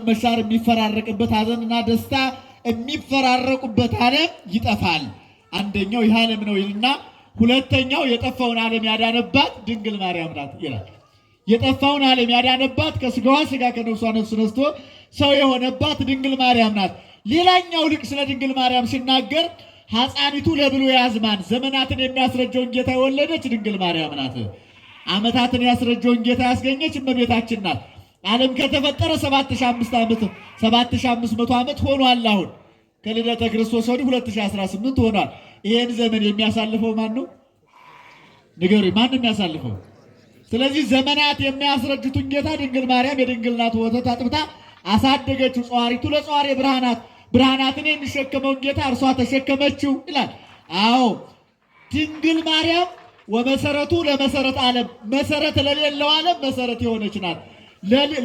መሻር የሚፈራረቅበት፣ ሐዘንና ደስታ የሚፈራረቁበት ዓለም ይጠፋል። አንደኛው ይህ ዓለም ነው ይልና ሁለተኛው የጠፋውን ዓለም ያዳነባት ድንግል ማርያም ናት ይላል። የጠፋውን ዓለም ያዳነባት ከስጋዋ ስጋ ከነፍሷ ነፍስ ነስቶ ሰው የሆነባት ድንግል ማርያም ናት። ሌላኛው ሊቅ ስለ ድንግል ማርያም ሲናገር ሐፃኒቱ ለብሉይ አዝማን ዘመናትን የሚያስረጀውን ጌታ የወለደች ድንግል ማርያም ናት። ዓመታትን ያስረጀውን ጌታ ያስገኘች እመቤታችን ናት። ዓለም ከተፈጠረ 7500 ዓመት ሆኗል። አሁን ከልደተ ክርስቶስ ወዲህ 2018 ሆኗል። ይሄን ዘመን የሚያሳልፈው ማን ነው? ንገሩኝ። ማን ነው የሚያሳልፈው? ስለዚህ ዘመናት የሚያስረጁትን ጌታ ድንግል ማርያም የድንግልናቱ ወተት አጥብታ አሳደገችው። ጸዋሪቱ ለጸዋሪ ብርሃናት ብርሃናትን የሚሸከመውን ጌታ እርሷ ተሸከመችው ይላል። አዎ ድንግል ማርያም ወመሰረቱ ለመሰረት ዓለም መሰረት ለሌለው ዓለም መሰረት የሆነች ናት።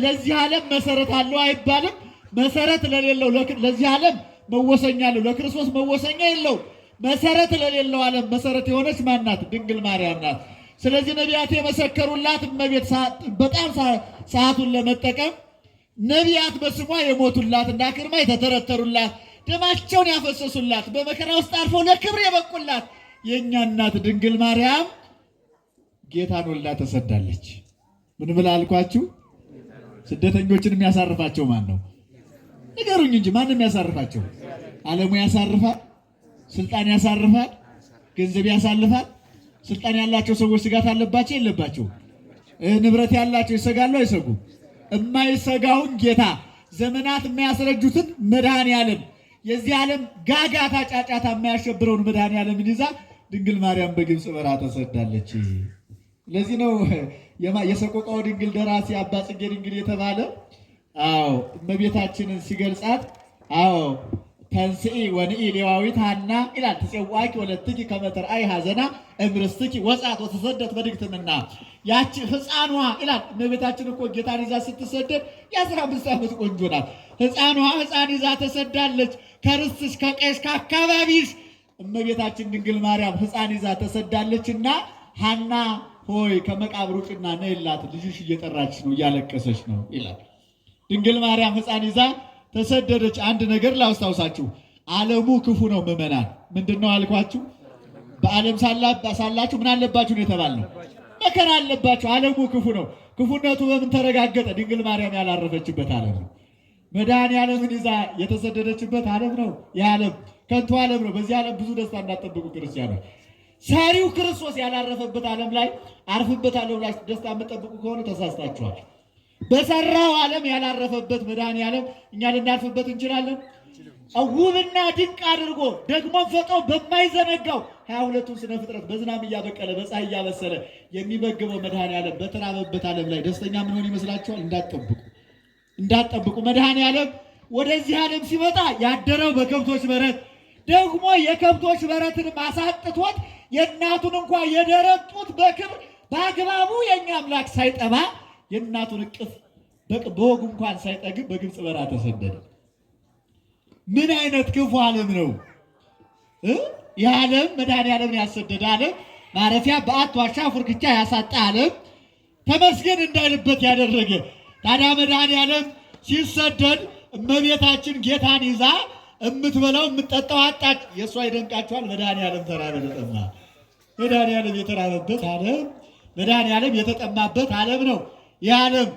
ለዚህ ዓለም መሰረት አለው አይባልም። መሰረት ለሌለው ለዚህ ዓለም መወሰኛ አለው፣ ለክርስቶስ መወሰኛ የለው። መሰረት ለሌለው ዓለም መሰረት የሆነች ማን ናት? ድንግል ማርያም ናት። ስለዚህ ነቢያት የመሰከሩላት እመቤት በጣም ሰዓቱን ለመጠቀም ነቢያት በስሟ የሞቱላት እንደ አክርማ የተተረተሩላት ደማቸውን ያፈሰሱላት በመከራ ውስጥ አልፈው ለክብር የበቁላት የእኛ እናት ድንግል ማርያም ጌታን ወልዳ ተሰዳለች። ምን ብላ አልኳችሁ? ስደተኞችን የሚያሳርፋቸው ማን ነው? ንገሩኝ እንጂ ማን ነው የሚያሳርፋቸው? ዓለሙ ያሳርፋል? ስልጣን ያሳርፋል? ገንዘብ ያሳልፋል? ስልጣን ያላቸው ሰዎች ስጋት አለባቸው የለባቸው? ንብረት ያላቸው ይሰጋሉ አይሰጉም? የማይሰጋውን ጌታ ዘመናት የማያስረጁትን መድኃኔ ዓለም የዚህ ዓለም ጋጋታ ጫጫታ የማያሸብረውን መድኃኔ ዓለምን ይዛ ድንግል ማርያም በግብፅ በረሃ ተሰዳለች። ለዚህ ነው የሰቆቃው ድንግል ደራሲ አባ ጽጌ ድንግል የተባለ። አዎ እመቤታችንን ሲገልጻት አዎ ተንስኢ ወንኢ ሌዋዊት ሐና ይላል። ትጼዋቂ ወለትኪ ከመ ተርአይ ሐዘና እምርስትኪ ወጻት ወተሰደት በድግትምና ያቺ ሕፃኗ ይላል። እመቤታችን እኮ ጌታን ይዛ ስትሰደድ የ15 ዓመት ቆንጆ ናት። ሕፃኗ ሕፃን ይዛ ተሰዳለች። ከርስትሽ ከቀይሽ ከአካባቢሽ እመቤታችን ድንግል ማርያም ሕፃን ይዛ ተሰዳለችና ሐና ሆይ ከመቃብር ውጭና ነይላት፣ ልጅሽ እየጠራች ነው፣ እያለቀሰች ነው ይላል። ድንግል ማርያም ሕፃን ይዛ ተሰደደች። አንድ ነገር ላስታውሳችሁ፣ ዓለሙ ክፉ ነው። ምዕመናን ምንድን ነው አልኳችሁ? በዓለም ሳላችሁ ምን አለባችሁ ነው የተባልነው? መከራ አለባችሁ። ዓለሙ ክፉ ነው። ክፉነቱ በምን ተረጋገጠ? ድንግል ማርያም ያላረፈችበት ዓለም ነው። መድኃኔዓለምን ይዛ የተሰደደችበት ዓለም ነው። ይህ ዓለም ከንቱ ዓለም ነው። በዚህ ዓለም ብዙ ደስታ እንዳትጠብቁ ክርስቲያኖች። ሰሪው ክርስቶስ ያላረፈበት ዓለም ላይ አርፍበት ዓለም ላይ ደስታ የምጠብቁ ከሆነ ተሳስታችኋል። በሰራው ዓለም ያላረፈበት መድኃኔዓለም እኛ ልናርፍበት እንችላለን? ውብና ድንቅ አድርጎ ደግሞ ፈጥሮ በማይዘነጋው 22ቱን ስነ ፍጥረት በዝናብ እያበቀለ በፀሐይ እያበሰለ የሚመግበው መድኃኔዓለም በተራበበት ዓለም ላይ ደስተኛ ምን ሆን ይመስላችኋል? እንዳትጠብቁ እንዳትጠብቁ። መድኃኔዓለም ወደዚህ ዓለም ሲመጣ ያደረው በከብቶች በረት ደግሞ የከብቶች በረትንም አሳጥቶት የእናቱን እንኳ የደረት ጡት በክብር በአግባቡ የእኛ አምላክ ሳይጠባ የእናቱን እቅፍ በወጉ እንኳን ሳይጠግብ በግብፅ በረሃ ተሰደደ። ምን አይነት ክፉ ዓለም ነው! ይህ ዓለም መድኃኔዓለምን ያሰደደ ዓለም፣ ማረፊያ በዓት ዋሻ ፍርክቻ ያሳጣ ዓለም፣ ተመስገን እንዳይልበት ያደረገ። ታዲያ መድኃኔዓለም ሲሰደድ እመቤታችን ጌታን ይዛ የምትበላው የምትጠጣው አጣች። የእሷ ይደንቃችኋል። መድኃኔዓለም ተራበ፣ ተጠማ። መድኃኔዓለም የተራበበት ዓለም፣ መድኃኔዓለም የተጠማበት ዓለም ነው ይህ ዓለም።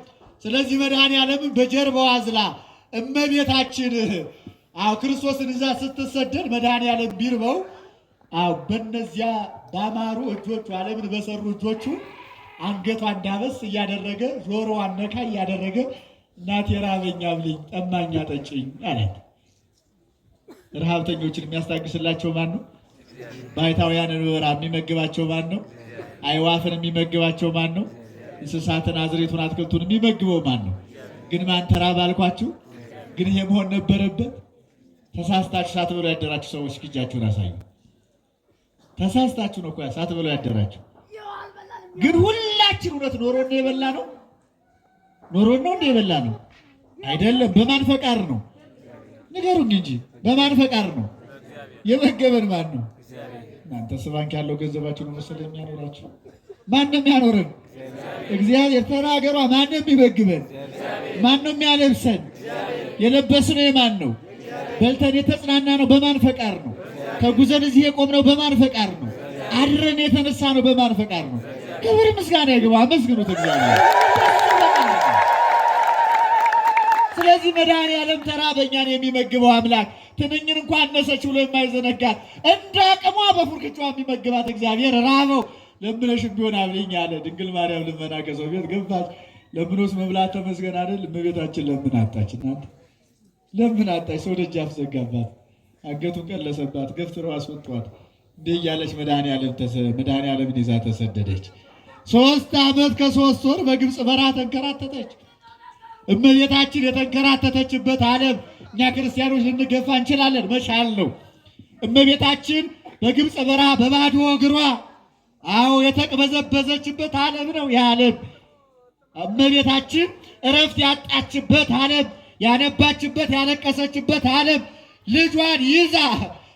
ስለዚህ መድኃኔዓለምን በጀርባዋ አዝላ እመቤታችን አዎ ክርስቶስን ይዛ ስትሰደድ መድኃኔዓለም ቢርበው አዎ በእነዚያ ባማሩ እጆቹ ዓለምን በሰሩ እጆቹ አንገቷን ዳበስ እያደረገ ጆሮዋን ነካ እያደረገ እናቴ ራበኝ አብልኝ፣ ጠማኝ አጠጪኝ አላት። ረሃብተኞችን የሚያስታግስላቸው ማን ነው? ባይታውያንን በበረሃ የሚመግባቸው ማን ነው? አይዋፍን የሚመግባቸው ማን ነው? እንስሳትን፣ አዝሬቱን፣ አትክልቱን የሚመግበው ማን ነው? ግን ማን ተራበ አልኳችሁ? ግን ይሄ መሆን ነበረበት? ተሳስታችሁ ሳትበሉ ያደራችሁ ሰዎች እጃችሁን አሳዩ። ተሳስታችሁ ነው እኮ ሳትበሉ ያደራችሁ። ግን ሁላችን እውነት ኖሮ ነው የበላ ነው? ኖሮ ነው እንደ የበላ ነው አይደለም። በማን ፈቃድ ነው? ንገሩኝ እንጂ በማን ፈቃድ ነው? የመገበን ማን ነው? እናንተስ ባንክ ያለው ገንዘባችሁ ነው መሰለኝ የሚያኖራችሁ። ማን ነው የሚያኖረን? እግዚአብሔር። ተናገሯ። ማን ነው የሚመግበን? ማን ነው የሚያለብሰን? የለበስነው የማን ነው? በልተን የተጽናና ነው በማን ፈቃድ ነው? ተጉዘን እዚህ የቆምነው በማን ፈቃድ ነው? አድረን የተነሳ ነው በማን ፈቃድ ነው? ክብር ምስጋና ይግባው። አመስግኑት እግዚአብሔር። ስለዚህ መድኃኔዓለም ተራበ እኛን የሚመግበው አምላክ ትንኝን እንኳን አነሰች ብሎ የማይዘነጋት እንደ አቅሟ በፉርክቿ የሚመግባት እግዚአብሔር ራበው። ለምነሽ ቢሆን አብልኝ አለ። ድንግል ማርያም ልመና ከሰው ቤት ገባች። ለምኖስ መብላት ተመስገን አይደል? እመቤታችን ለምን አጣች? እናንተ ለምን አጣች? ሰው ደጃፍ ዘጋባት፣ አንገቱን ቀለሰባት፣ ገፍትረው አስወጧት። እንዲህ እያለች መድኃኔዓለምን ይዛ ተሰደደች። 3 ዓመት ከ3 ወር በግብፅ በረሃ ተንከራተተች። እመቤታችን የተንከራተተችበት ዓለም እኛ ክርስቲያኖች ልንገፋ እንችላለን፣ መቻል ነው። እመቤታችን በግብፅ በረሃ በባዶ እግሯ አዎ የተቅበዘበዘችበት ዓለም ነው ያ ዓለም። እመቤታችን እረፍት ያጣችበት ዓለም፣ ያነባችበት ያለቀሰችበት ዓለም ልጇን ይዛ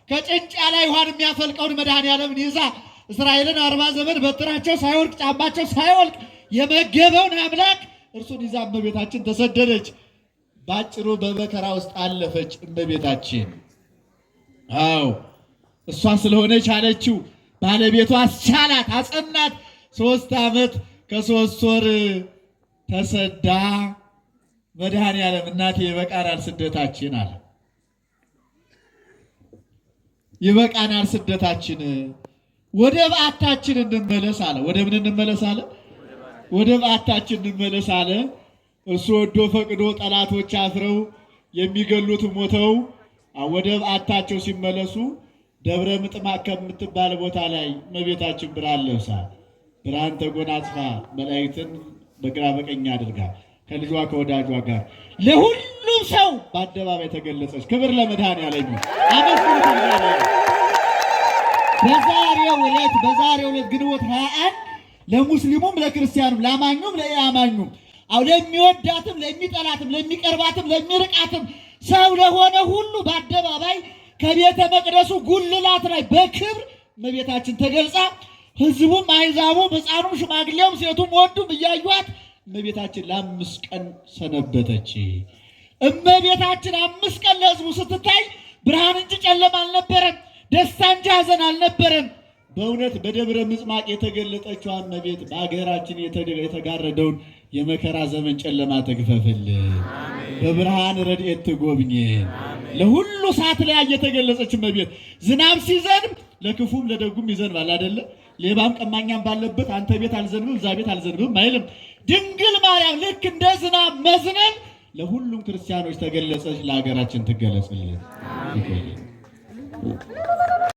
ከጭንጫ ላይ ውሃን የሚያፈልቀውን መድኃኔዓለምን ይዛ እስራኤልን 40 ዘመን በትራቸው ሳይወልቅ ጫማቸው ሳይወልቅ የመገበውን አምላክ እርሱን ይዛ እመቤታችን ተሰደደች። ባጭሩ በመከራ ውስጥ አለፈች እመቤታችን። አዎ እሷ ስለሆነች አለችው ባለቤቷ አስቻላት፣ አጸናት። 3 ዓመት ከ3 ወር ተሰዳ መድኃኔዓለም እናቴ ይበቃናል ስደታችን አለ። ይበቃናል ስደታችን፣ ወደ በዓታችን እንመለስ አለ። ወደ ምን እንመለስ አለ? ወደ በዓታችን እንመለስ አለ። እሱ ወዶ ፈቅዶ ጠላቶች አፍረው የሚገሉት ሞተው ወደ በዓታቸው ሲመለሱ ደብረ ምጥማቅ ከምትባል ቦታ ላይ እመቤታችን ብርሃን ለብሳ ብርሃን ተጎናጽፋ መላእክትን በግራ በቀኝ አድርጋ ከልጇ ከወዳጇ ጋር ለሁሉም ሰው በአደባባይ ተገለጸች። ክብር ለመድኃኔዓለም ይሁን። አመስግኑት እግዚአብሔር። በዛሬው ዕለት ግንቦት 21 ለሙስሊሙም ለክርስቲያኑም ለአማኙም ለኢአማኙም አው ለሚወዳትም ለሚጠላትም ለሚቀርባትም ለሚርቃትም ሰው ለሆነ ሁሉ በአደባባይ ከቤተ መቅደሱ ጉልላት ላይ በክብር እመቤታችን ተገልጻ ሕዝቡም አሕዛቡም ሕፃኑም ሽማግሌውም ሴቱም ወንዱም እያዩት እመቤታችን ለ5 ቀን ሰነበተች። እመቤታችን 5 ቀን ለሕዝቡ ስትታይ ብርሃን እንጂ ጨለማ አልነበረም፣ ደስታ እንጂ ሐዘን አልነበረም። በእውነት በደብረ ምጥማቅ የተገለጠችው እመቤት በአገራችን የተጋረደውን የመከራ ዘመን ጨለማ ትግፈፍልን፣ በብርሃን ረድኤት ትጎብኝን። ለሁሉ ሰዓት ላይ የተገለጸች እመቤት ዝናብ ሲዘንብ ለክፉም ለደጉም ይዘንባል አይደለ? ሌባም ቀማኛም ባለበት አንተ ቤት አልዘንብም እዛ ቤት አልዘንብም አይልም። ድንግል ማርያም ልክ እንደ ዝናብ መዝነብ ለሁሉም ክርስቲያኖች ተገለጸች። ለሀገራችን ትገለጽልን። ይቆየን።